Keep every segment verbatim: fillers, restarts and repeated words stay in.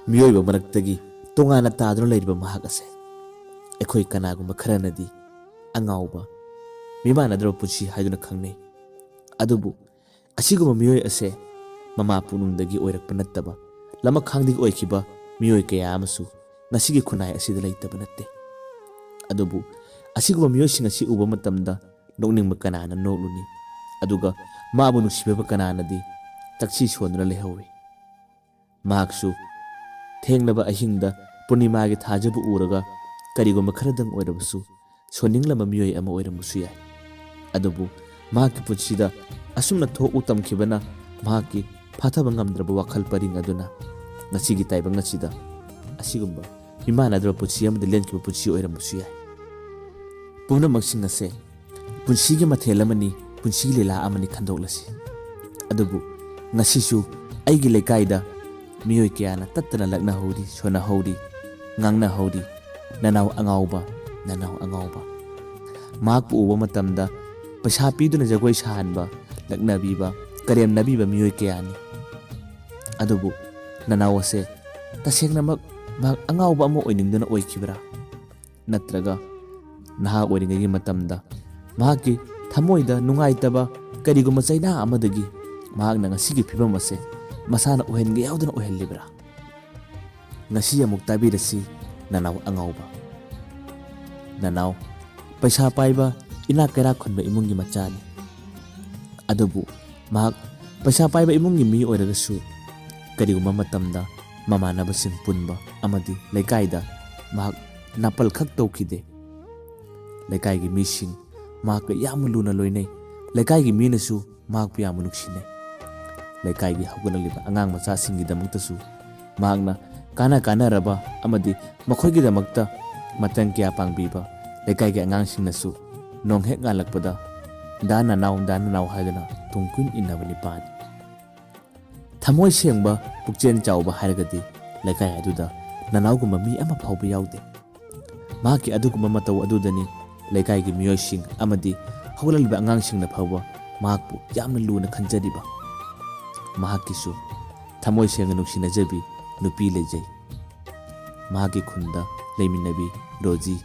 ꯃꯤꯑꯣꯏꯕ ꯃꯔꯛꯇꯒꯤ ꯇꯣꯉꯥꯟꯅ ꯇꯥꯗꯨꯅ ꯂꯩꯔꯤꯕ ꯃꯍꯥꯛ ꯑꯁꯦ ꯑꯩꯈꯣꯏ ꯀꯅꯥꯒꯨꯝꯕ ꯈꯔꯅꯗꯤ ꯑꯉꯥꯎꯕ, ꯃꯤꯃꯥꯟꯅꯗ꯭ꯔꯕ ꯄꯨꯟꯁꯤ ꯍꯥꯏꯗꯨꯅ ꯈꯪꯅꯩ꯫ ꯑꯗꯨꯕꯨ ꯑꯁꯤꯒꯨꯝꯕ ꯃꯤꯑꯣꯏ ꯑꯁꯦ ꯃꯃꯥ ꯄꯨꯛꯅꯨꯡꯗꯒꯤ ꯑꯣꯏꯔꯛꯄ ꯅꯠꯇꯕ, ꯂꯃꯈꯥꯡꯗꯒꯤ ꯑꯣꯏꯈꯤꯕ ꯃꯤꯑꯣꯏ ꯀꯌꯥ ꯑꯃꯁꯨ ꯉꯁꯤꯒꯤ ꯈꯨꯟꯅꯥꯏ ꯑꯁꯤꯗ ꯂꯩꯇꯕ ꯅꯠꯇꯦ꯫ ꯑꯗꯨꯕꯨ ꯑꯁꯤꯒꯨꯝꯕ ꯃꯤꯑꯣꯏꯁꯤꯡ ꯑꯁꯤ ꯎꯕ ꯃꯇꯝꯗ ꯅꯣꯛꯅꯤꯡꯕ ꯀꯅꯥꯅ ꯅꯣꯛꯂꯨꯅꯤ? ꯑꯗꯨꯒ ꯃꯥꯕꯨ ꯅꯨꯡꯁꯤꯕꯤꯕ ꯀꯅꯥꯅꯗꯤ ꯆꯛꯁꯤ ꯁꯣꯟꯗꯨꯅ ꯂꯩꯍꯧꯏ? ꯃꯍꯥꯛꯁꯨ ꯊꯦꯡꯂꯕ ꯑꯍꯤꯡꯗ ꯄꯨꯔꯅꯤꯃꯥꯒꯤ ꯊꯥꯖꯕꯨ ꯎꯔꯒ ꯀꯔꯤꯒꯨꯝꯕ ꯈꯔꯗꯪ ꯑꯣꯏꯔꯕꯁꯨ ꯁꯣꯟꯅꯤꯡꯂꯕ ꯃꯤꯑꯣꯏ ꯑꯃ ꯑꯣꯏꯔꯝꯕꯁꯨ ꯌꯥꯏ꯫ ꯑꯗꯨꯕꯨ ꯃꯍꯥꯛꯀꯤ ꯄꯨꯟꯁꯤꯗ ꯑꯁꯨꯝꯅ ꯊꯣꯛꯎ ꯇꯝꯈꯤꯕꯅ ꯃꯍꯥꯛꯀꯤ ꯐꯥꯊꯕ ꯉꯝꯗ꯭ꯔꯕ ꯋꯥꯈꯜ ꯄꯔꯤꯡ ꯑꯗꯨꯅ ꯉꯁꯤꯒꯤ ꯇꯥꯏꯕꯪ ꯑꯁꯤꯗ ꯑꯁꯤꯒꯨꯝꯕ ꯃꯤꯃꯥꯟꯅꯗ꯭ꯔꯕ ꯄꯨꯟꯁꯤ ꯑꯃꯗ ꯂꯦꯟꯈꯤꯕ ꯄꯨꯟꯁꯤ ꯑꯣꯏꯔꯝꯕꯁꯨ ꯌꯥꯏ꯫ ꯄꯨꯝꯅꯃꯛꯁꯤꯡ ꯑꯁꯦ ꯄꯨꯟꯁꯤꯒꯤ ꯃꯊꯦꯜ ꯑꯃꯅꯤ, ꯄꯨꯟꯁꯤꯒꯤ ꯂꯤꯂꯥ ꯑꯃꯅꯤ ꯈꯟꯗꯣꯛꯂꯁꯤ꯫ ꯑꯗꯨꯕꯨ ꯉꯁꯤꯁꯨ ꯑꯩꯒꯤ ꯂꯩꯀꯥꯏꯗ ꯃꯤꯑꯣꯏ ꯀꯌꯥꯅ ꯇꯠꯇꯅ ꯂꯛꯅꯍꯧꯔꯤ, ꯁꯣꯟꯅꯍꯧꯔꯤ, ꯉꯥꯡꯅꯍꯧꯔꯤ, "ꯅꯅꯥꯎ ꯑꯉꯥꯎꯕ, ꯅꯅꯥꯎ ꯑꯉꯥꯎꯕ"꯫ ꯃꯍꯥꯛꯄꯨ ꯎꯕ ꯃꯇꯝꯗ ꯄꯩꯁꯥ ꯄꯤꯗꯨꯅ ꯖꯒꯣꯏ ꯁꯥꯍꯟꯕ, ꯂꯛꯅꯕꯤꯕ, ꯀꯔꯦꯝꯅꯕꯤꯕ ꯃꯤꯑꯣꯏ ꯀꯌꯥꯅꯤ꯫ ꯑꯗꯨꯕꯨ ꯅꯅꯥꯎ ꯑꯁꯦ ꯇꯁꯦꯡꯅꯃꯛ ꯃꯍꯥꯛ ꯑꯉꯥꯎꯕ ꯑꯃ ꯑꯣꯏꯅꯤꯡꯗꯨꯅ ꯑꯣꯏꯈꯤꯕ꯭ꯔꯥ? ꯅꯠꯇ꯭ꯔꯒ ꯅꯍꯥ ꯑꯣꯏꯔꯤꯉꯩꯒꯤ ꯃꯇꯝꯗ ꯃꯍꯥꯛꯀꯤ ꯊꯃꯣꯏꯗ ꯅꯨꯡꯉꯥꯏꯇꯕ ꯀꯔꯤꯒꯨꯝꯕ ꯆꯩꯅꯥ ꯑꯃꯗꯒꯤ ꯃꯍꯥꯛꯅ ꯉꯁꯤꯒꯤ ꯐꯤꯕꯝ ꯑꯁꯦ ꯃꯁꯥꯅ ꯑꯣꯏꯍꯟꯒꯦ ꯌꯥꯎꯗꯅ ꯑꯣꯏꯍꯜꯂꯤꯕ꯭ꯔꯥ? ꯉꯁꯤ ꯑꯃꯨꯛ ꯇꯥꯕꯤꯔꯁꯤ, ꯅꯅꯥꯎ ꯑꯉꯥꯎꯕ꯫ ꯅꯅꯥꯎ ꯄꯩꯁꯥ ꯄꯥꯏꯕ, ꯏꯅꯥꯛ ꯀꯩꯔꯥꯛ ꯈꯨꯟꯕ ꯏꯃꯨꯡꯒꯤ ꯃꯆꯥꯅꯤ꯫ ꯑꯗꯨꯕꯨ ꯃꯍꯥꯛ ꯄꯩꯁꯥ ꯄꯥꯏꯕ ꯏꯃꯨꯡꯒꯤ ꯃꯤ ꯑꯣꯏꯔꯒꯁꯨ ꯀꯔꯤꯒꯨꯝꯕ ꯃꯇꯝꯗ ꯃꯃꯥꯟꯅꯕꯁꯤꯡ ꯄꯨꯟꯕ ꯑꯃꯗꯤ ꯂꯩꯀꯥꯏꯗ ꯃꯍꯥꯛ ꯅꯥꯄꯜ ꯈꯛ ꯇꯧꯈꯤꯗꯦ꯫ ꯂꯩꯀꯥꯏꯒꯤ ꯃꯤꯁꯤꯡ ꯃꯍꯥꯛꯀ ꯌꯥꯝꯅ ꯂꯨꯅ ꯂꯣꯏꯅꯩ꯫ ꯂꯩꯀꯥꯏꯒꯤ ꯃꯤꯅꯁꯨ ꯃꯍꯥꯛꯄꯨ ꯌꯥꯝꯅ ꯅꯨꯡꯁꯤꯅꯩ꯫ ꯂꯩꯀꯥꯏꯒꯤ ꯍꯧꯒꯠꯂꯛꯂꯤꯕ ꯑꯉꯥꯡ ꯃꯆꯥꯁꯤꯡꯒꯤꯗꯃꯛꯇꯁꯨ ꯃꯍꯥꯛꯅ ꯀꯥꯟꯅ ꯀꯥꯟꯅꯔꯕ ꯑꯃꯗꯤ ꯃꯈꯣꯏꯒꯤꯗꯃꯛꯇ ꯃꯇꯦꯡ ꯀꯌꯥ ꯄꯥꯡꯕꯤꯕ, ꯂꯩꯀꯥꯏꯒꯤ ꯑꯉꯥꯡꯁꯤꯡꯅꯁꯨ ꯅꯣꯡ ꯍꯦꯛ ꯉꯥꯜꯂꯛꯄꯗ "ꯗꯥ ꯅꯅꯥꯎ, ꯗꯥ ꯅꯅꯥꯎ" ꯍꯥꯏꯗꯨꯅ ꯇꯨꯡ ꯀꯨꯏꯅ ꯏꯟꯅꯕ ꯅꯤꯄꯥꯅꯤ꯫ ꯊꯃꯣꯏ ꯁꯦꯡꯕ, ꯄꯨꯛꯆꯦꯜ ꯆꯥꯎꯕ ꯍꯥꯏꯔꯒꯗꯤ ꯂꯩꯀꯥꯏ ꯑꯗꯨꯗ ꯅꯅꯥꯎꯒꯨꯝꯕ ꯃꯤ ꯑꯃ ꯐꯥꯎꯕ ꯌꯥꯎꯗꯦ꯫ ꯃꯍꯥꯛꯀꯤ ꯑꯗꯨꯒꯨꯝꯕ ꯃꯇꯧ ꯑꯗꯨꯗꯅꯤ ꯂꯩꯀꯥꯏꯒꯤ ꯃꯤꯑꯣꯏꯁꯤꯡ ꯑꯃꯗꯤ ꯍꯧꯒꯠꯂꯛꯂꯤꯕ ꯑꯉꯥꯡꯁꯤꯡꯅ ꯐꯥꯎꯕ ꯃꯍꯥꯛꯄꯨ ꯌꯥꯝꯅ ꯂꯨꯅ ꯈꯟꯖꯔꯤꯕ꯫ ꯃꯍꯥꯛꯀꯤꯁꯨ ꯊꯃꯣꯏ ꯁꯦꯡꯅ ꯅꯨꯡꯁꯤꯅꯖꯕꯤ ꯅꯨꯄꯤ ꯂꯩꯖꯩ꯫ ꯃꯍꯥꯛꯀꯤ ꯈꯨꯟꯗ ꯂꯩꯃꯤꯟꯅꯕꯤ ꯔꯣꯖꯤ꯫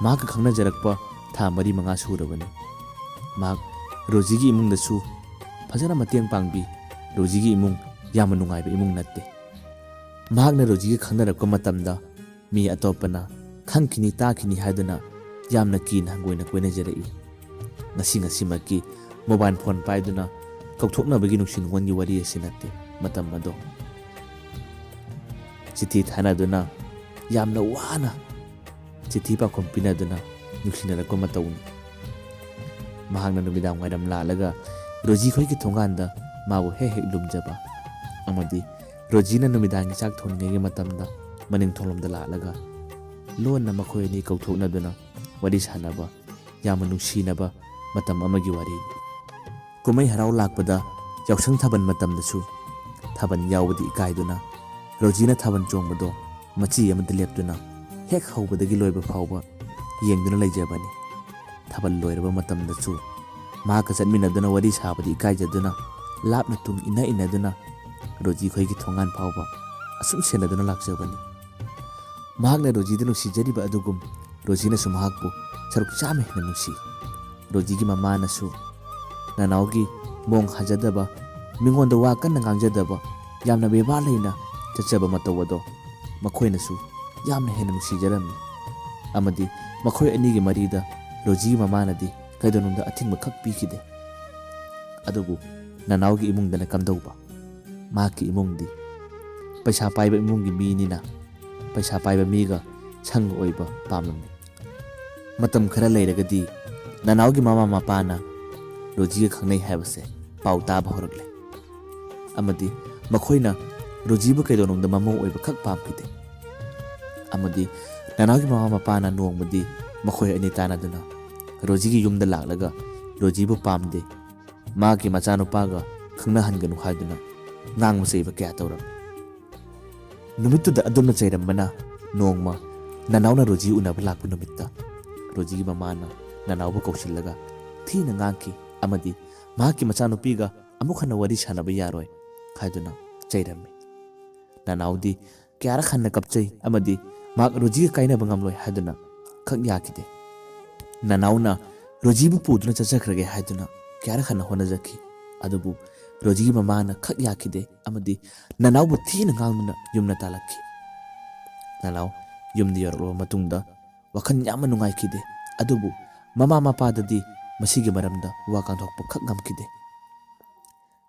ꯃꯍꯥꯛꯀ ꯈꯪꯅꯖꯔꯛꯄ ꯊꯥ ꯃꯔꯤ ꯃꯉꯥ ꯁꯨꯔꯕꯅꯤ꯫ ꯃꯍꯥꯛ ꯔꯣꯖꯤꯒꯤ ꯏꯃꯨꯡꯗꯁꯨ ꯐꯖꯅ ꯃꯇꯦꯡ ꯄꯥꯡꯕꯤ꯫ ꯔꯣꯖꯤꯒꯤ ꯏꯃꯨꯡ ꯌꯥꯝꯅ ꯅꯨꯡꯉꯥꯏꯕ ꯏꯃꯨꯡ ꯅꯠꯇꯦ꯫ ꯃꯍꯥꯛꯅ ꯔꯣꯖꯤꯒ ꯈꯪꯅꯔꯛꯄ ꯃꯇꯝꯗ ꯃꯤ ꯑꯇꯣꯞꯄꯅ ꯈꯪꯈꯤꯅꯤ ꯇꯥꯈꯤꯅꯤ ꯍꯥꯏꯗꯨꯅ ꯌꯥꯝꯅ ꯀꯤꯅ ꯍꯪꯒꯣꯏꯅ ꯀꯣꯏꯅꯖꯔꯛꯏ꯫ ꯉꯁꯤ ꯉꯁꯤꯃꯛꯀꯤ ꯃꯣꯕꯥꯏꯜ ꯐꯣꯟ ꯄꯥꯏꯗꯨꯅ ꯀꯧꯊꯣꯛꯅꯕꯒꯤ ꯅꯨꯡꯁꯤ ꯅꯨꯡꯉꯣꯟꯒꯤ ꯋꯥꯔꯤ ꯑꯁꯤ ꯅꯠꯇꯦ꯫ ꯃꯇꯝ ꯑꯗꯣ ꯆꯤꯊꯤ ꯊꯥꯅꯗꯨꯅ ꯌꯥꯝꯅ ꯋꯥꯅ ꯆꯤꯊꯤ ꯄꯥꯎꯈꯨꯝ ꯄꯤꯅꯗꯨꯅ ꯅꯨꯡꯁꯤꯅꯔꯛꯄ ꯃꯇꯧꯅꯤ꯫ ꯃꯍꯥꯛꯅ ꯅꯨꯃꯤꯗꯥꯡ ꯋꯥꯏꯔꯝ ꯂꯥꯛꯂꯒ ꯔꯣꯖꯤ ꯈꯣꯏꯒꯤ ꯊꯣꯡꯒꯥꯟꯗ ꯃꯥꯕꯨ ꯍꯦꯛ ꯍꯦꯛ ꯂꯨꯝꯖꯕ ꯑꯃꯗꯤ ꯔꯣꯖꯤꯅ ꯅꯨꯃꯤꯗꯥꯡꯒꯤ ꯆꯥꯛ ꯊꯣꯡꯂꯤꯉꯩꯒꯤ ꯃꯇꯝꯗ ꯃꯅꯤꯡ ꯊꯣꯡꯂꯣꯝꯗ ꯂꯥꯛꯂꯒ ꯂꯣꯟꯅ ꯃꯈꯣꯏ ꯑꯅꯤ ꯀꯧꯊꯣꯛꯅꯗꯨꯅ ꯋꯥꯔꯤ ꯁꯥꯟꯅꯕ, ꯌꯥꯝꯅ ꯅꯨꯡꯁꯤꯅꯕ ꯃꯇꯝ ꯑꯃꯒꯤ ꯋꯥꯔꯤꯅꯤ꯫ ꯀꯨꯝꯍꯩ ꯍꯔꯥꯎ ꯂꯥꯛꯄꯗ ꯌꯥꯎꯁꯪ ꯊꯥꯕꯜ ꯃꯇꯝꯗꯁꯨ ꯊꯥꯕꯜ ꯌꯥꯎꯕꯗꯤ ꯏꯀꯥꯏꯗꯨꯅ ꯔꯣꯖꯤꯅ ꯊꯥꯕꯜ ꯆꯣꯡꯕꯗꯣ ꯃꯆꯤ ꯑꯃꯗ ꯂꯦꯞꯇꯨꯅ ꯍꯦꯛ ꯍꯧꯕꯗꯒꯤ ꯂꯣꯏꯕ ꯐꯥꯎꯕ ꯌꯦꯡꯗꯨꯅ ꯂꯩꯖꯕꯅꯤ꯫ ꯊꯥꯕꯜ ꯂꯣꯏꯔꯕ ꯃꯇꯝꯗꯁꯨ ꯃꯍꯥꯛꯀ ꯆꯠꯃꯤꯟꯅꯗꯨꯅ ꯋꯥꯔꯤ ꯁꯥꯕꯗꯤ ꯏꯀꯥꯏꯖꯗꯨꯅ ꯂꯥꯞꯅ ꯇꯨꯡ ꯏꯟꯅ ꯏꯟꯅꯗꯨꯅ ꯔꯣꯖꯤ ꯈꯣꯏꯒꯤ ꯊꯣꯡꯒꯥꯟ ꯐꯥꯎꯕ ꯑꯁꯨꯝ ꯁꯦꯟꯅꯗꯨꯅ ꯂꯥꯛꯆꯕꯅꯤ꯫ ꯃꯍꯥꯛꯅ ꯔꯣꯖꯤꯗ ꯅꯨꯡꯁꯤꯖꯔꯤꯕ ꯑꯗꯨꯒꯨꯝ ꯔꯣꯖꯤꯅꯁꯨ ꯃꯍꯥꯛꯄꯨ ꯁꯔꯨꯛ ꯆꯥꯝꯃ ꯍꯦꯟꯅ ꯅꯨꯡꯁꯤ꯫ ꯔꯣꯖꯤꯒꯤ ꯃꯃꯥꯅꯁꯨ ꯅꯅꯥꯎꯒꯤ ꯃꯑꯣꯡ ꯍꯥꯖꯗꯕ, ꯃꯤꯉꯣꯟꯗ ꯋꯥ ꯀꯟꯅ ꯉꯥꯡꯖꯗꯕ, ꯌꯥꯝꯅ ꯕꯦꯕꯥꯔ ꯂꯩꯅ ꯆꯠꯆꯕ ꯃꯇꯧ ꯑꯗꯣ ꯃꯈꯣꯏꯅꯁꯨ ꯌꯥꯝꯅ ꯍꯦꯟꯅ ꯅꯨꯡꯁꯤꯖꯔꯝꯃꯤ꯫ ꯑꯃꯗꯤ ꯃꯈꯣꯏ ꯑꯅꯤꯒꯤ ꯃꯔꯤꯗ ꯔꯣꯖꯤꯒꯤ ꯃꯃꯥꯅꯗꯤ ꯀꯩꯗꯧꯅꯨꯡꯗ ꯑꯊꯤꯡꯕ ꯈꯛ ꯄꯤꯈꯤꯗꯦ꯫ ꯑꯗꯨꯕꯨ ꯅꯅꯥꯎꯒꯤ ꯏꯃꯨꯡꯗꯅ ꯀꯝꯗꯧꯕ? ꯃꯍꯥꯛꯀꯤ ꯏꯃꯨꯡꯗꯤ ꯄꯩꯁꯥ ꯄꯥꯏꯕ ꯏꯃꯨꯡꯒꯤ ꯃꯤꯅꯤꯅ ꯄꯩꯁꯥ ꯄꯥꯏꯕ ꯃꯤꯒ ꯁꯪꯒ ꯑꯣꯏꯕ ꯄꯥꯝꯂꯝꯃꯤ꯫ ꯃꯇꯝ ꯈꯔ ꯂꯩꯔꯒꯗꯤ ꯅꯅꯥꯎꯒꯤ ꯃꯃꯥ ꯃꯄꯥꯅ ꯔꯣꯖꯤꯒ ꯈꯪꯅꯩ ꯍꯥꯏꯕꯁꯦ ꯄꯥꯎ ꯇꯥꯕ ꯍꯧꯔꯛꯂꯦ꯫ ꯑꯃꯗꯤ ꯃꯈꯣꯏꯅ ꯔꯣꯖꯤꯕꯨ ꯀꯩꯗꯧꯅꯨꯡꯗ ꯃꯃꯧ ꯑꯣꯏꯕ ꯈꯛ ꯄꯥꯝꯈꯤꯗꯦ꯫ ꯑꯃꯗꯤ ꯅꯅꯥꯎꯒꯤ ꯃꯃꯥ ꯃꯄꯥꯅ ꯅꯣꯡꯃꯗꯤ ꯃꯈꯣꯏ ꯑꯅꯤ ꯇꯥꯟꯅꯗꯨꯅ ꯔꯣꯖꯤꯒꯤ ꯌꯨꯝꯗ ꯂꯥꯛꯂꯒ ꯔꯣꯖꯤꯕꯨ ꯄꯥꯝꯗꯦ, ꯃꯍꯥꯛꯀꯤ ꯃꯆꯥꯅꯨꯄꯥꯒ ꯈꯪꯅꯍꯟꯒꯅꯨ ꯍꯥꯏꯗꯨꯅ ꯉꯥꯡꯕ ꯆꯩꯕ ꯀꯌꯥ ꯇꯧꯔꯝꯃꯤ꯫ ꯅꯨꯃꯤꯠꯇꯨꯗ ꯑꯗꯨꯝꯅ ꯆꯩꯔꯝꯕꯅ ꯅꯣꯡꯃ ꯅꯅꯥꯎꯅ ꯔꯣꯖꯤ ꯎꯅꯕ ꯂꯥꯛꯄ ꯅꯨꯃꯤꯠꯇ ꯔꯣꯖꯤꯒꯤ ꯃꯃꯥꯅ ꯅꯅꯥꯎꯕꯨ ꯀꯧꯁꯤꯜꯂꯒ ꯊꯤꯅ ꯉꯥꯡꯈꯤ ꯑꯃꯗꯤ ꯃꯍꯥꯛꯀꯤ ꯃꯆꯥꯅꯨꯄꯤꯒ ꯑꯃꯨꯛ ꯍꯟꯅ ꯋꯥꯔꯤ ꯁꯥꯟꯅꯕ ꯌꯥꯔꯣꯏ ꯍꯥꯏꯗꯨꯅ ꯆꯩꯔꯝꯃꯤ꯫ ꯅꯅꯥꯎꯗꯤ ꯀꯌꯥꯔꯛ ꯍꯟꯅ ꯀꯞꯆꯩ ꯑꯃꯗꯤ ꯃꯍꯥꯛ ꯔꯣꯖꯤꯒ ꯀꯥꯏꯅꯕ ꯉꯝꯂꯣꯏ ꯍꯥꯏꯗꯨꯅ ꯈꯛ ꯌꯥꯈꯤꯗꯦ꯫ ꯅꯅꯥꯎꯅ ꯔꯣꯖꯤꯕꯨ ꯄꯨꯗꯨꯅ ꯆꯠꯆꯈ꯭ꯔꯒꯦ ꯍꯥꯏꯗꯨꯅ ꯀꯌꯥꯔꯛ ꯍꯟꯅ ꯍꯣꯠꯅꯖꯈꯤ꯫ ꯑꯗꯨꯕꯨ ꯔꯣꯖꯤꯒꯤ ꯃꯃꯥꯅ ꯈꯛ ꯌꯥꯈꯤꯗꯦ ꯑꯃꯗꯤ ꯅꯅꯥꯎꯕꯨ ꯊꯤꯅ ꯉꯥꯡꯗꯨꯅ ꯌꯨꯝꯗ ꯇꯥꯜꯂꯛꯈꯤ꯫ ꯅꯅꯥꯎ ꯌꯨꯝꯗ ꯌꯧꯔꯛꯂꯕ ꯃꯇꯨꯡꯗ ꯋꯥꯈꯜ ꯌꯥꯝꯅ ꯅꯨꯡꯉꯥꯏꯈꯤꯗꯦ꯫ ꯑꯗꯨꯕꯨ ꯃꯃꯥ ꯃꯄꯥꯗꯗꯤ ꯃꯁꯤꯒꯤ ꯃꯔꯝꯗ ꯋꯥ ꯉꯥꯡꯊꯣꯛꯄ ꯈꯛ ꯉꯝꯈꯤꯗꯦ꯫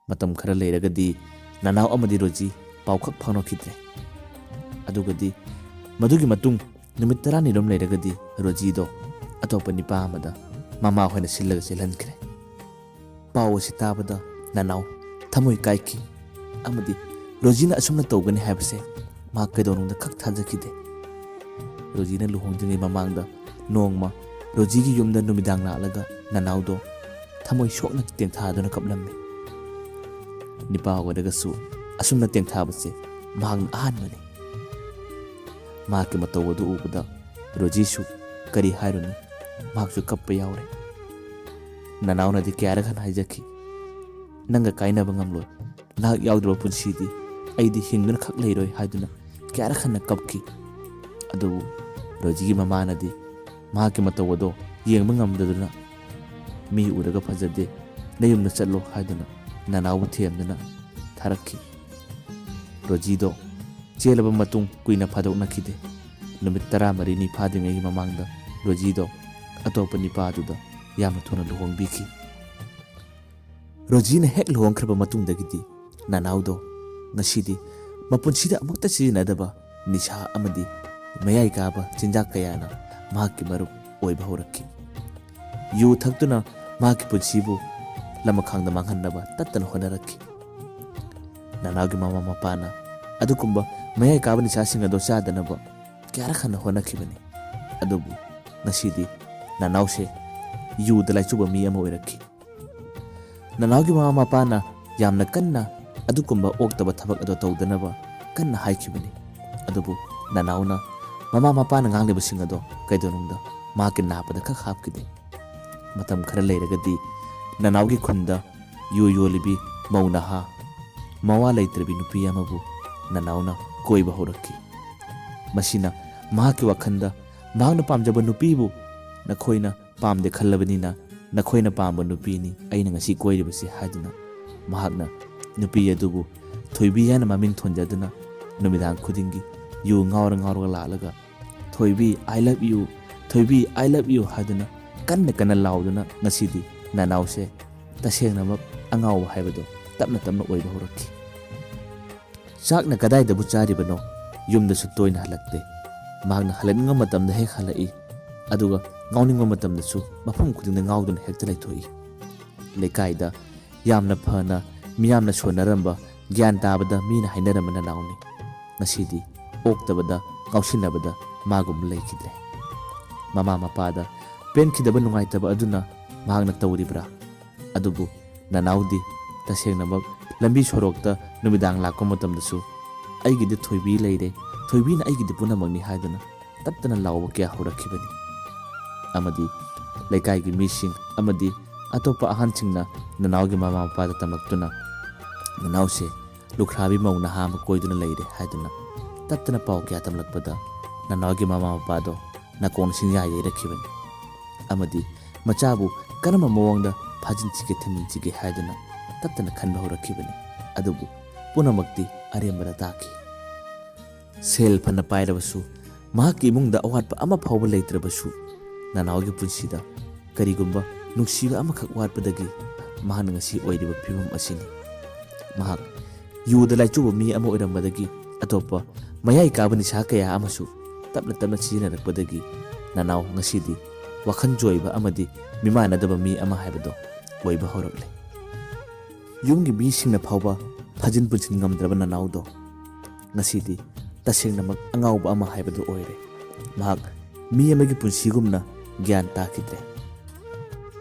ꯃꯇꯝ ꯈꯔ ꯂꯩꯔꯒꯗꯤ ꯅꯅꯥꯎ ꯑꯃꯗꯤ ꯔꯣꯖꯤ ꯄꯥꯎ ꯈꯛ ꯐꯥꯎꯅꯈꯤꯗ꯭ꯔꯦ꯫ ꯑꯗꯨꯒꯗꯤ ꯃꯗꯨꯒꯤ ꯃꯇꯨꯡ ꯅꯨꯃꯤꯠ ꯇꯔꯥꯅꯤꯔꯣꯝ ꯂꯩꯔꯒꯗꯤ ꯔꯣꯖꯤꯗꯣ ꯑꯇꯣꯞꯄ ꯅꯨꯄꯥ ꯑꯃꯗ ꯃꯃꯥ ꯍꯣꯏꯅ ꯁꯤꯜꯂꯒ ꯆꯦꯜꯍꯟꯈ꯭ꯔꯦ꯫ ꯄꯥꯎ ꯑꯁꯤ ꯇꯥꯕꯗ ꯅꯅꯥꯎ ꯊꯃꯣꯏ ꯀꯥꯏꯈꯤ ꯑꯃꯗꯤ ꯔꯣꯖꯤꯅ ꯑꯁꯨꯝꯅ ꯇꯧꯒꯅꯤ ꯍꯥꯏꯕꯁꯦ ꯃꯍꯥꯛ ꯀꯩꯗꯧꯅꯨꯡꯗ ꯈꯛ ꯊꯥꯖꯈꯤꯗꯦ꯫ ꯔꯣꯖꯤꯅ ꯂꯨꯍꯣꯡꯗ꯭ꯔꯤꯉꯩ ꯃꯃꯥꯡꯗ ꯅꯣꯡꯃ ꯔꯣꯖꯤꯒꯤ ꯌꯨꯝꯗ ꯅꯨꯃꯤꯗꯥꯡ ꯂꯥꯛꯂꯒ ꯅꯅꯥꯎꯗꯣ ꯊꯃꯣꯏ ꯁꯣꯛꯅ ꯇꯦꯡꯊꯥꯗꯨꯅ ꯀꯞꯂꯝꯃꯤ꯫ ꯅꯨꯄꯥ ꯑꯣꯏꯔꯒꯁꯨ ꯑꯁꯨꯝꯅ ꯇꯦꯡꯊꯥꯕꯁꯦ ꯃꯍꯥꯛꯅ ꯑꯍꯥꯟꯕꯅꯤ꯫ ꯃꯍꯥꯛꯀꯤ ꯃꯇꯧ ꯑꯗꯨ ꯎꯕꯗ ꯔꯣꯖꯤꯁꯨ ꯀꯔꯤ ꯍꯥꯏꯔꯨꯅꯤ, ꯃꯍꯥꯛꯁꯨ ꯀꯞꯄ ꯌꯥꯎꯔꯦ꯫ ꯅꯅꯥꯎꯅꯗꯤ ꯀꯌꯥꯔꯛ ꯍꯟꯅ ꯍꯥꯏꯖꯈꯤ, "ꯅꯪꯒ ꯀꯥꯏꯅꯕ ꯉꯝꯂꯣꯏ, ꯅꯍꯥꯛ ꯌꯥꯎꯗ꯭ꯔꯕ ꯄꯨꯟꯁꯤꯗꯤ ꯑꯩꯗꯤ ꯍꯤꯡꯗꯨꯅ ꯈꯛ ꯂꯩꯔꯣꯏ" ꯍꯥꯏꯗꯨꯅ ꯀꯌꯥꯔꯛ ꯍꯟꯅ ꯀꯞꯈꯤ꯫ ꯑꯗꯨꯕꯨ ꯔꯣꯖꯤꯒꯤ ꯃꯃꯥꯅꯗꯤ ꯃꯍꯥꯛꯀꯤ ꯃꯇꯧ ꯑꯗꯣ ꯌꯦꯡꯕ ꯉꯝꯗꯗꯨꯅ, "ꯃꯤ ꯎꯔꯒ ꯐꯖꯗꯦ, ꯅꯌꯨꯝꯗ ꯆꯠꯂꯣ" ꯍꯥꯏꯗꯨꯅ ꯅꯅꯥꯎꯕꯨ ꯊꯦꯝꯗꯨꯅ ꯊꯥꯔꯛꯈꯤ꯫ ꯔꯣꯖꯤꯗꯣ ꯆꯦꯜꯂꯕ ꯃꯇꯨꯡ ꯀꯨꯏꯅ ꯐꯥꯗꯣꯛꯅꯈꯤꯗꯦ꯫ ꯅꯨꯃꯤꯠ ꯇꯔꯥꯃꯔꯤꯅꯤ ꯐꯥꯗ꯭ꯔꯤꯉꯩꯒꯤ ꯃꯃꯥꯡꯗ ꯔꯣꯖꯤꯗꯣ ꯑꯇꯣꯞꯄ ꯅꯨꯄꯥ ꯑꯗꯨꯗ ꯌꯥꯝꯅ ꯊꯨꯅ ꯂꯨꯍꯣꯡꯕꯤꯈꯤ꯫ ꯔꯣꯖꯤꯅ ꯍꯦꯛ ꯂꯨꯍꯣꯡꯈ꯭ꯔꯕ ꯃꯇꯨꯡꯗꯒꯤꯗꯤ ꯅꯅꯥꯎꯗꯣ ꯉꯁꯤꯗꯤ ꯃꯄꯨꯟꯁꯤꯗ ꯑꯃꯨꯛꯇ ꯁꯤꯖꯤꯟꯅꯗꯕ ꯅꯤꯁꯥ ꯑꯃꯗꯤ ꯃꯌꯥꯏ ꯀꯥꯕ ꯆꯤꯟꯖꯥꯛ ꯀꯌꯥꯅ ꯃꯍꯥꯛꯀꯤ ꯃꯔꯨꯞ ꯑꯣꯏꯕ ꯍꯧꯔꯛꯈꯤ꯫ ꯌꯨ ꯊꯛꯇꯨꯅ ꯃꯍꯥꯛꯀꯤ ꯄꯨꯟꯁꯤꯕꯨ ꯂꯃꯈꯥꯡꯗ ꯃꯥꯡꯍꯟꯅꯕ ꯇꯠꯇꯅ ꯍꯣꯠꯅꯔꯛꯈꯤ꯫ ꯅꯅꯥꯎꯒꯤ ꯃꯃꯥ ꯃꯄꯥꯅ ꯑꯗꯨꯒꯨꯝꯕ ꯃꯌꯥꯏ ꯀꯥꯕ ꯅꯤꯁꯥꯁꯤꯡ ꯑꯗꯨ ꯆꯥꯗꯅꯕ ꯀꯌꯥꯔꯛ ꯍꯟꯅ ꯍꯣꯠꯅꯈꯤꯕꯅꯤ꯫ ꯑꯗꯨꯕꯨ ꯉꯁꯤꯗꯤ ꯅꯅꯥꯎꯁꯦ ꯌꯨꯗ ꯂꯥꯏꯆꯨꯕ ꯃꯤ ꯑꯃ ꯑꯣꯏꯔꯛꯈꯤ꯫ ꯅꯅꯥꯎꯒꯤ ꯃꯃꯥ ꯃꯄꯥꯅ ꯌꯥꯝꯅ ꯀꯟꯅ ꯑꯗꯨꯒꯨꯝꯕ ꯑꯣꯛꯇꯕ ꯊꯕꯛ ꯑꯗꯨ ꯇꯧꯗꯅꯕ ꯀꯟꯅ ꯍꯥꯏꯈꯤꯕꯅꯤ꯫ ꯑꯗꯨꯕꯨ ꯅꯅꯥꯎꯅ ꯃꯃꯥ ꯃꯄꯥꯅ ꯉꯥꯡꯂꯤꯕꯁꯤꯡ ꯑꯗꯣ ꯀꯩꯗꯧꯅꯨꯡꯗ ꯃꯍꯥꯛꯀꯤ ꯅꯥꯄꯗ ꯈꯛ ꯍꯥꯞꯈꯤꯗꯦ꯫ ꯃꯇꯝ ꯈꯔ ꯂꯩꯔꯒꯗꯤ ꯅꯅꯥꯎꯒꯤ ꯈꯨꯟꯗ ꯌꯨ ꯌꯣꯜꯂꯤꯕꯤ ꯃꯧ ꯅꯍꯥ, ꯃꯋꯥ ꯂꯩꯇ꯭ꯔꯕꯤ ꯅꯨꯄꯤ ꯑꯃꯕꯨ ꯅꯅꯥꯎꯅ ꯀꯣꯏꯕ ꯍꯧꯔꯛꯈꯤ꯫ ꯃꯁꯤꯅ ꯃꯍꯥꯛꯀꯤ ꯋꯥꯈꯜꯗ ꯃꯍꯥꯛꯅ ꯄꯥꯝꯖꯕ ꯅꯨꯄꯤꯕꯨ ꯅꯈꯣꯏꯅ ꯄꯥꯝꯗꯦ ꯈꯜꯂꯕꯅꯤꯅ, ꯅꯈꯣꯏꯅ ꯄꯥꯝꯕ ꯅꯨꯄꯤꯅꯤ ꯑꯩꯅ ꯉꯁꯤ ꯀꯣꯏꯔꯤꯕꯁꯤ ꯍꯥꯏꯗꯨꯅ, ꯃꯍꯥꯛꯅ ꯅꯨꯄꯤ ꯑꯗꯨꯕꯨ ꯊꯣꯏꯕꯤ ꯍꯥꯏꯅ ꯃꯃꯤꯡ ꯊꯣꯟꯖꯗꯨꯅ ꯅꯨꯃꯤꯗꯥꯡ ꯈꯨꯗꯤꯡꯒꯤ ꯌꯨ ꯉꯥꯎꯔ ꯉꯥꯎꯔꯒ ꯂꯥꯛꯂꯒ, "ꯊꯣꯏꯕꯤ, I love you, ꯊꯣꯏꯕꯤ, I love you" ꯍꯥꯏꯗꯨꯅ ꯀꯟꯅ ꯀꯟꯅ ꯂꯥꯎꯗꯨꯅ ꯉꯁꯤꯗꯤ ꯅꯅꯥꯎꯁꯦ ꯇꯁꯦꯡꯅꯃꯛ ꯑꯉꯥꯎꯕ ꯍꯥꯏꯕꯗꯣ ꯇꯞꯅ ꯇꯞꯅ ꯑꯣꯏꯕ ꯍꯧꯔꯛꯈꯤ꯫ ꯆꯥꯛꯅ ꯀꯗꯥꯏꯗꯕꯨ ꯆꯥꯔꯤꯕꯅꯣ? ꯌꯨꯝꯗꯁꯨ ꯇꯣꯏꯅ ꯍꯜꯂꯛꯇꯦ꯫ ꯃꯍꯥꯛꯅ ꯍꯜꯂꯛꯅꯤꯡꯕ ꯃꯇꯝꯗ ꯍꯦꯛ ꯍꯜꯂꯛꯏ, ꯑꯗꯨꯒ ꯉꯥꯎꯅꯤꯡꯕ ꯃꯇꯝꯗꯁꯨ ꯃꯐꯝ ꯈꯨꯗꯤꯡꯗ ꯉꯥꯎꯗꯨꯅ ꯍꯦꯛꯇ ꯂꯩꯊꯣꯛꯏ꯫ ꯂꯩꯀꯥꯏꯗ ꯌꯥꯝꯅ ꯐꯅ ꯃꯤꯌꯥꯝꯅ ꯁꯣꯟꯅꯔꯝꯕ, ꯒ꯭ꯌꯥꯟ ꯇꯥꯕꯗ ꯃꯤꯅ ꯍꯥꯏꯅꯔꯝꯕ ꯅꯅꯥꯎꯅꯤ꯫ ꯉꯁꯤꯗꯤ ꯑꯣꯛꯇꯕꯗ, ꯉꯥꯎꯁꯤꯟꯅꯕꯗ ꯃꯥꯒꯨꯝꯕ ꯂꯩꯈꯤꯗ꯭ꯔꯦ꯫ ꯃꯃꯥ ꯃꯄꯥꯗ ꯄꯦꯟꯈꯤꯗꯕ, ꯅꯨꯡꯉꯥꯏꯇꯕ ꯑꯗꯨꯅ ꯃꯍꯥꯛꯅ ꯇꯧꯔꯤꯕ꯭ꯔꯥ? ꯑꯗꯨꯕꯨ ꯅꯅꯥꯎꯗꯤ ꯇꯁꯦꯡꯅꯃꯛ ꯂꯝꯕꯤ ꯁꯣꯔꯣꯛꯇ ꯅꯨꯃꯤꯗꯥꯡ ꯂꯥꯛꯄ ꯃꯇꯝꯗꯁꯨ "ꯑꯩꯒꯤꯗꯤ ꯊꯣꯏꯕꯤ ꯂꯩꯔꯦ, ꯊꯣꯏꯕꯤꯅ ꯑꯩꯒꯤꯗꯤ ꯄꯨꯝꯅꯃꯛꯅꯤ" ꯍꯥꯏꯗꯨꯅ ꯇꯞꯇꯅ ꯂꯥꯎꯕ ꯀꯌꯥ ꯍꯧꯔꯛꯈꯤꯕꯅꯤ꯫ ꯑꯃꯗꯤ ꯂꯩꯀꯥꯏꯒꯤ ꯃꯤꯁꯤꯡ ꯑꯃꯗꯤ ꯑꯇꯣꯞꯄ ꯑꯍꯟꯁꯤꯡꯅ ꯅꯅꯥꯎꯒꯤ ꯃꯃꯥ ꯃꯄꯥꯗ ꯇꯝꯂꯛꯇꯨꯅ, "ꯅꯅꯥꯎꯁꯦ ꯂꯨꯈ꯭ꯔꯥꯕꯤ ꯃꯧ ꯅꯍꯥ ꯑꯃ ꯀꯣꯏꯗꯨꯅ ꯂꯩꯔꯦ" ꯍꯥꯏꯗꯨꯅ ꯇꯠꯇꯅ ꯄꯥꯎ ꯀꯌꯥ ꯇꯝꯂꯛꯄꯗ, ꯅꯅꯥꯎꯒꯤ ꯃꯃꯥ ꯃꯄꯥꯗꯣ ꯅꯥꯀꯣꯡ ꯁꯤꯡꯌꯥ ꯌꯩꯔꯛꯈꯤꯕꯅꯤ꯫ ꯑꯃꯗꯤ ꯃꯆꯥꯕꯨ ꯀꯔꯝꯕ ꯃꯑꯣꯡꯗ ꯐꯥꯖꯤꯟꯁꯤꯒꯦ, ꯊꯝꯖꯤꯟꯁꯤꯒꯦ ꯍꯥꯏꯗꯨꯅ ꯇꯠꯇꯅ ꯈꯟꯕ ꯍꯧꯔꯛꯈꯤꯕꯅꯤ꯫ ꯑꯗꯨꯕꯨ ꯄꯨꯝꯅꯃꯛꯇꯤ ꯑꯔꯦꯝꯕꯗ ꯇꯥꯈꯤ꯫ ꯁꯦꯜ ꯐꯅ ꯄꯥꯏꯔꯕꯁꯨ, ꯃꯍꯥꯛꯀꯤ ꯏꯃꯨꯡꯗ ꯑꯋꯥꯠꯄ ꯑꯃ ꯐꯥꯎꯕ ꯂꯩꯇ꯭ꯔꯕꯁꯨ, ꯅꯅꯥꯎꯒꯤ ꯄꯨꯟꯁꯤꯗ ꯀꯔꯤꯒꯨꯝꯕ ꯅꯨꯡꯁꯤꯕ ꯑꯃꯈꯛ ꯋꯥꯠꯄꯗꯒꯤ ꯃꯍꯥꯛꯅ ꯉꯁꯤ ꯑꯣꯏꯔꯤꯕ ꯐꯤꯕꯝ ꯑꯁꯤꯅꯤ꯫ ꯃꯍꯥꯛ ꯌꯨꯗ ꯂꯥꯏꯆꯨꯕ ꯃꯤ ꯑꯃ ꯑꯣꯏꯔꯝꯕꯗꯒꯤ ꯑꯇꯣꯞꯄ ꯃꯌꯥꯏ ꯀꯥꯕ ꯅꯤꯁꯥ ꯀꯌꯥ ꯑꯃꯁꯨ ꯇꯞꯅ ꯇꯞꯅ ꯁꯤꯖꯤꯟꯅꯔꯛꯄꯗꯒꯤ ꯅꯅꯥꯎ ꯉꯁꯤꯗꯤ ꯋꯥꯈꯜ ꯆꯣꯏꯕ ꯑꯃꯗꯤ ꯃꯤꯃꯥꯟꯅꯗꯕ ꯃꯤ ꯑꯃ ꯍꯥꯏꯕꯗꯣ ꯑꯣꯏꯕ ꯍꯧꯔꯛꯂꯦ꯫ ꯌꯨꯝꯒꯤ ꯃꯤꯁꯤꯡꯅ ꯐꯥꯎꯕ ꯐꯥꯖꯤꯟ ꯄꯨꯟꯁꯤꯟ ꯉꯝꯗ꯭ꯔꯕ ꯅꯅꯥꯎꯗꯣ ꯉꯁꯤꯗꯤ ꯇꯁꯦꯡꯅꯃꯛ ꯑꯉꯥꯎꯕ ꯑꯃ ꯍꯥꯏꯕꯗꯨ ꯑꯣꯏꯔꯦ꯫ ꯃꯍꯥꯛ ꯃꯤ ꯑꯃꯒꯤ ꯄꯨꯟꯁꯤꯒꯨꯝꯅ ꯒ꯭ꯌꯥꯟ ꯇꯥꯈꯤꯗ꯭ꯔꯦ꯫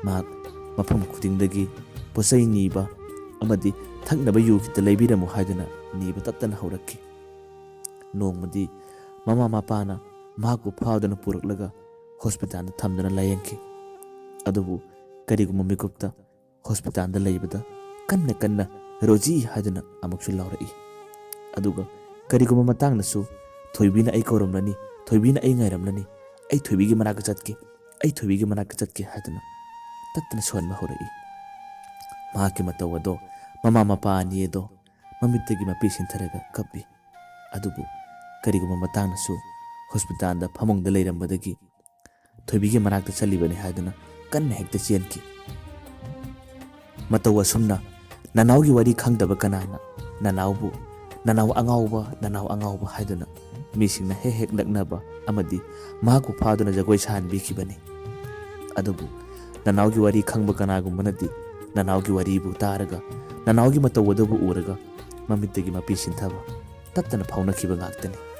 ꯃꯍꯥꯛ ꯃꯐꯝ ꯈꯨꯗꯤꯡꯗꯒꯤ ꯄꯣꯠꯆꯩ ꯅꯤꯕ ꯑꯃꯗꯤ ꯊꯛꯅꯕ ꯌꯨ ꯈꯤꯇ ꯂꯩꯕꯤꯔꯝꯃꯨ ꯍꯥꯏꯗꯨꯅ ꯅꯤꯕ ꯇꯠꯇꯅ ꯍꯧꯔꯛꯈꯤ꯫ ꯅꯣꯡꯃꯗꯤ ꯃꯃꯥ ꯃꯄꯥꯅ ꯃꯍꯥꯛꯄꯨ ꯐꯥꯗꯨꯅ ꯄꯨꯔꯛꯂꯒ ꯍꯣꯁꯄꯤꯇꯥꯜꯗ ꯊꯝꯗꯨꯅ ꯂꯥꯌꯦꯡꯈꯤ꯫ ꯑꯗꯨꯕꯨ ꯀꯔꯤꯒꯨꯝꯕ ꯃꯤꯀꯨꯞꯇ ꯍꯣꯁꯄꯤꯇꯥꯜꯗ ꯂꯩꯕꯗ ꯀꯟꯅ ꯀꯟꯅ "ꯔꯣꯖꯤ" ꯍꯥꯏꯗꯨꯅ ꯑꯃꯨꯛꯁꯨ ꯂꯥꯎꯔꯛꯏ꯫ ꯑꯗꯨꯒ ꯀꯔꯤꯒꯨꯝꯕ ꯃꯇꯥꯡꯗꯁꯨ ꯊꯣꯏꯕꯤꯅ ꯑꯩ ꯀꯧꯔꯝꯂꯅꯤ, ꯊꯣꯏꯕꯤꯅ ꯑꯩ ꯉꯥꯏꯔꯝꯂꯅꯤ, ꯑꯩ ꯊꯣꯏꯕꯤꯒꯤ ꯃꯅꯥꯛꯇ ꯆꯠꯀꯦ, ꯑꯩ ꯊꯣꯏꯕꯤꯒꯤ ꯃꯅꯥꯛꯇ ꯆꯠꯀꯦ ꯍꯥꯏꯗꯨꯅ ꯇꯠꯇꯅ ꯁꯣꯟꯕ ꯍꯧꯔꯛꯏ꯫ ꯃꯍꯥꯛꯀꯤ ꯃꯇꯧ ꯑꯗꯣ ꯃꯃꯥ ꯃꯄꯥ ꯑꯅꯤ ꯑꯗꯣ ꯃꯃꯤꯠꯇꯒꯤ ꯃꯄꯤ ꯁꯤꯟꯊꯔꯒ ꯀꯞꯄꯤ꯫ ꯑꯗꯨꯕꯨ ꯀꯔꯤꯒꯨꯝꯕ ꯃꯇꯥꯡꯗꯁꯨ ꯍꯣꯁꯄꯤꯇꯥꯜꯗ ꯐꯃꯨꯡꯗ ꯂꯩꯔꯝꯕꯗꯒꯤ ꯊꯣꯏꯕꯤꯒꯤ ꯃꯅꯥꯛꯇ ꯆꯠꯂꯤꯕꯅꯤ ꯍꯥꯏꯗꯨꯅ ꯀꯟꯅ ꯍꯦꯛꯇ ꯆꯦꯟꯈꯤ꯫ ꯃꯇꯧ ꯑꯁꯨꯝꯅ ꯅꯅꯥꯎꯒꯤ ꯋꯥꯔꯤ ꯈꯪꯗꯕ ꯀꯅꯥꯅ ꯅꯅꯥꯎꯕꯨ "ꯅꯅꯥꯎ ꯑꯉꯥꯎꯕ, ꯅꯅꯥꯎ ꯑꯉꯥꯎꯕ" ꯍꯥꯏꯗꯨꯅ ꯃꯤꯁꯤꯡꯅ ꯍꯦꯛ ꯍꯦꯛ ꯂꯛꯅꯕ ꯑꯃꯗꯤ ꯃꯍꯥꯛꯄꯨ ꯐꯥꯗꯨꯅ ꯖꯒꯣꯏ ꯁꯥꯍꯟꯕꯤꯈꯤꯕꯅꯤ꯫ ꯑꯗꯨꯕꯨ ꯅꯅꯥꯎꯒꯤ ꯋꯥꯔꯤ ꯈꯪꯕ ꯀꯅꯥꯒꯨꯝꯕꯅꯗꯤ ꯅꯅꯥꯎꯒꯤ ꯋꯥꯔꯤꯕꯨ ꯇꯥꯔꯒ, ꯅꯅꯥꯎꯒꯤ ꯃꯇꯧ ꯑꯗꯨꯕꯨ ꯎꯔꯒ ꯃꯃꯤꯠꯇꯒꯤ ꯃꯄꯤ ꯁꯤꯟꯊꯕ ꯇꯠꯇꯅ ꯐꯥꯎꯅꯈꯤꯕ ꯉꯥꯛꯇꯅꯤ꯫